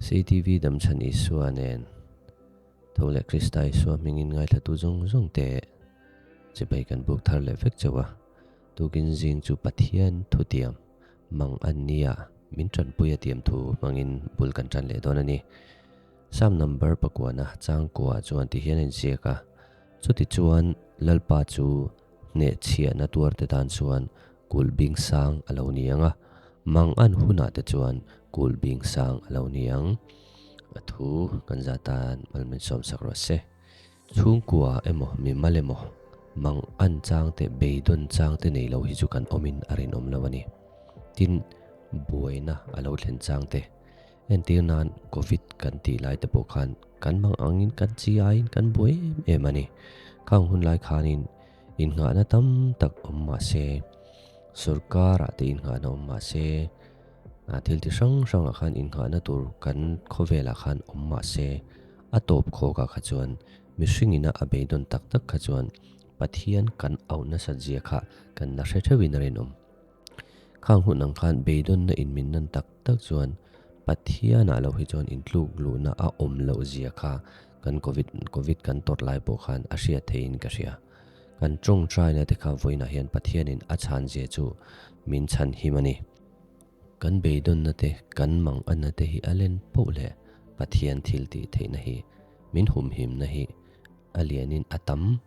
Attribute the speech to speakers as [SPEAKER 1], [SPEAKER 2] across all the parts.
[SPEAKER 1] CTV Damchhan Isua nen tho leh Krista Isua hmingin ngaithlatu zawng zawng te chibai kan buk thar leh vek chauh a. Tukin zing chu Pathian thutiam mang an nia min tanpui a tiam thu hmangin bul kan tan leh dawn a ni. Psalm number pakuana changkua chuan ti hian a inziak a, Chuti chuan Lalpa chu hnehchhiahna tuarte tan chuan kulh bing sang a lo ni ang a, mang an hunah te chuan kulh bing sang a lo ni ang. A thu kan zah tan malmin sawmsak rawh se. Chhungkua emaw mimal emaw mang an chang te beidawn chang te nei lo hi chu kan awmin a rinawm lo a ni. Tin, buaina a lo thlen chang te entir nan Covid kan tih lai te pawh khan kan mang angin kan chi aiin kan buai em em a ni. Khang hun lai khanin innghahna tam tak awm mah se, sorkarah te innghahna awm mah se, thil ti hrang hrangah khan innghahna tur kan khawvelah khan awm mah se, a tawp khawkah kha chuan mihring ina a beidawn tak tak kha chuan Pathian kan auh nasat zia kha kan la hre theuhin a rinawm. Khang hun ang khan beidawnna inmin nan tak tak chuan Pathianah lo hi chuan intluk luhna a awm loh zia kha kan Covid Covid kan tawrh lai pawh khan a hriat theihin ka hria. Kan tawngtaina te kha vawiinah hian Pathianin a chhan zia chu min chhan him a ni. Kan beidawnna te, kan manganna te hi a len poh leh Pathian thil tih theihna hi min humhimna hi a lianin a tam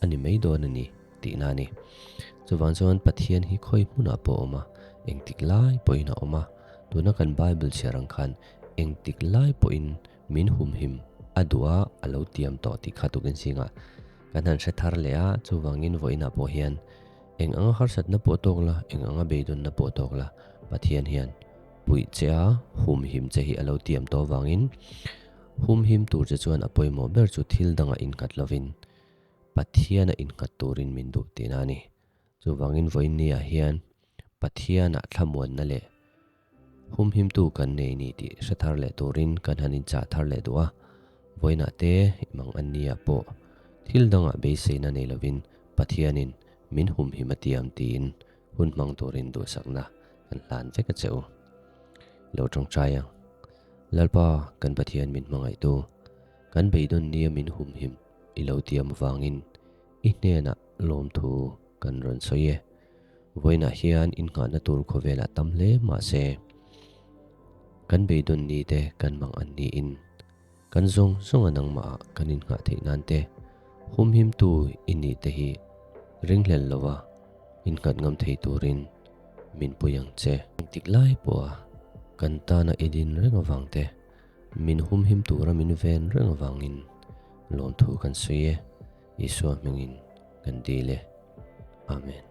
[SPEAKER 1] a ni mai dawn a ni tihna a ni. Chuvang chuan Pathian hi khawi hmunah pawh a awm a, engtik lai pawhin a awm a. Tuna kan Bible chhiar ang khan engtik lai pawhin min humhim a duh a, a lo tiam tawh tih kha tukin zingah kan han hre thar leh a. Chuvangin vawiinah pawh hian eng anga harsatna pawh tawk la, eng anga beidawnna pawh tawk la, Pathian hian puih che a, humhim che hi a lo tiam tawh avangin humhim tur che chuan a pawimawh ber chu thil dangah innghat lovin Pathiana innghat turin min duh tihna a ni. Chuvangin vawiinniah hian Pathianah thlamuanna leh humhimtu kan nei ni tih hre thar leh turin kan han inchah thar leh duh a. Vawiinah te mang an niah pawh thil dangah beiseina nei lovin Pathianin min humhim a tiam tiin hun hmang turin duhsakna kan hlan vek a che u. Lo tawngtai ang. Lalpa kan Pathian min hmangaihtu, kan beidawn nia min humhim i lo tiam avangin i hnenah lawmthu kan rawn sawi e. Vawiinah hian innghahna tur khawvelah tam hle mah se, kan beidawn ni te kan mang an niin kan zawng zawnga nangmahah kan innghah theih nan te humhimtu i nih te hi ringhlel lova innghat ngam thei turin min pui ang che. Engtik lai pawha kan tana i din reng avang te Min humhim tura min ven reng avangin lawmthu kan sawi e, Isua hmingin kan dil e. Amen.